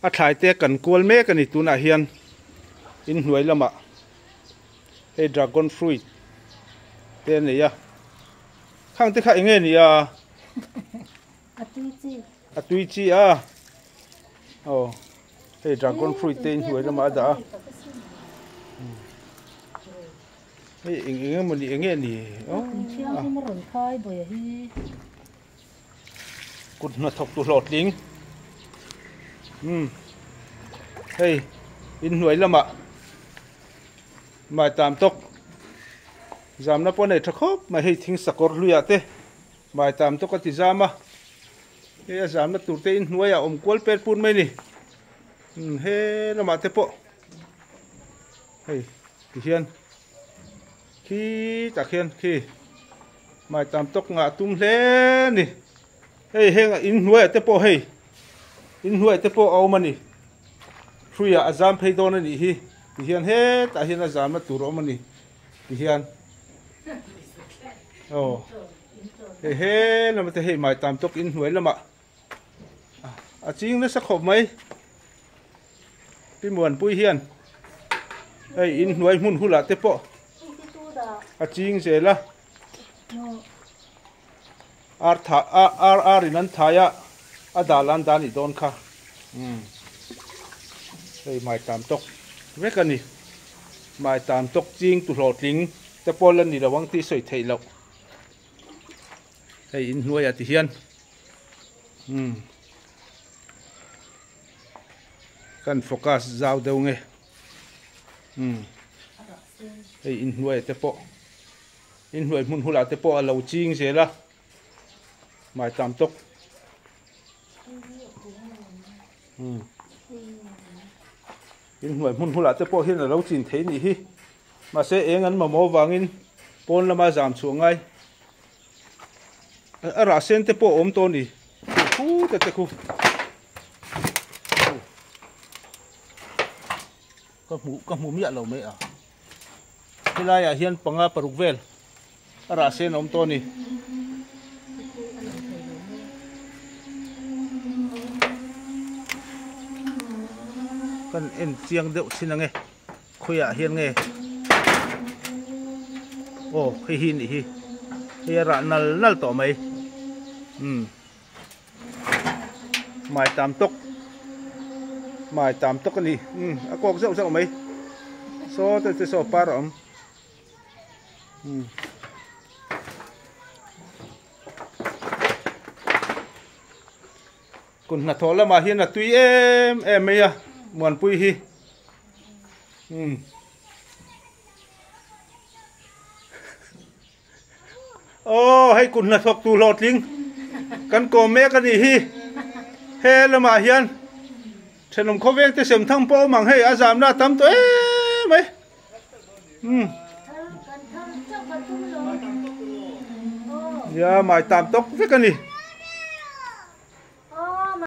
A thlai te kan kual mek a ni tunah hian inhnuai lamah hei dragon fruit te a nei a khang te kha eng nge ni a a tui chi a tui chi a aw hei dragon fruit te inhnuai lamah a dah a hei eng eng emaw ni eng nge ni aw thianghlim a rawn khai bawi a hi. Kut hnathawk tu hlawhtling umm hei inhnuai lamah mai tam tawk zamna pawh a nei tha khawp mai hei thing sakawr hluiah te mai tam tawk a ti zam a hei a zamna tur te inhnuaiah a awm kual pet put mai a ni umm he lamah te pawh hei tihian khi tak hian khi. Mai tam tawk ngah tum hle a ni. Hei heng inhnuaiah te pawh hei inhnuaiah te pawh a awm a ni. Hruiah a zam phei dawn a nih hi ti hian hetah hian a zamna tur a awm a ni ti hian aw hei he lamah te hei mai tam tawk inhnuai lamah a ching nasa khawp mai. Pi Muanpui hian hei inhnuai hmun hulah te pawh a ching zel a, ar tha ar ar in an thai a, a dal an dah a nih dawn kha umm hei mai tam tawk vek a ni, mai tam tawk ching tu hlawhtling te pawh la ni lo ang tih sawi theih loh hei inhnuaiah ti hian umm. Kan focus zau deuh nge umm hei inhnuai te pawh inhnuai hmun hulah te pawh a lo ching zel a mai tam tawk umm inhnuai hmun hulah te pawh hian a lo chin thei nih hi mahse eng an mamawh vangin pawn lama zam chhuah ngai a rah sen te pawh a awm tawh a ni khu te te khu ka hmu ka hmu miah lo mai a helai ah hian panga paruk vel a rah sen a awm tawh a ni. Kan en chiang deuh thin ang e khawiah hian nge aw hei hi nih hi hei a rah nal nal tawh mai umm. Mai tam tawk mai tam tawk a ni umm a kawk zauh zauh mai saw te chu saw par a awm umm kun hnathawh lamah hian a tui em em mai a muanpui hi umm. Aw hei kut hnathawk tu hlawhtling kan kawm mek a nih hi he lamah hian thenawm khawveng te sem thang pawh awm ang hei a zamna a tam tawh em mai umm nia mai tam tawk vek a ni.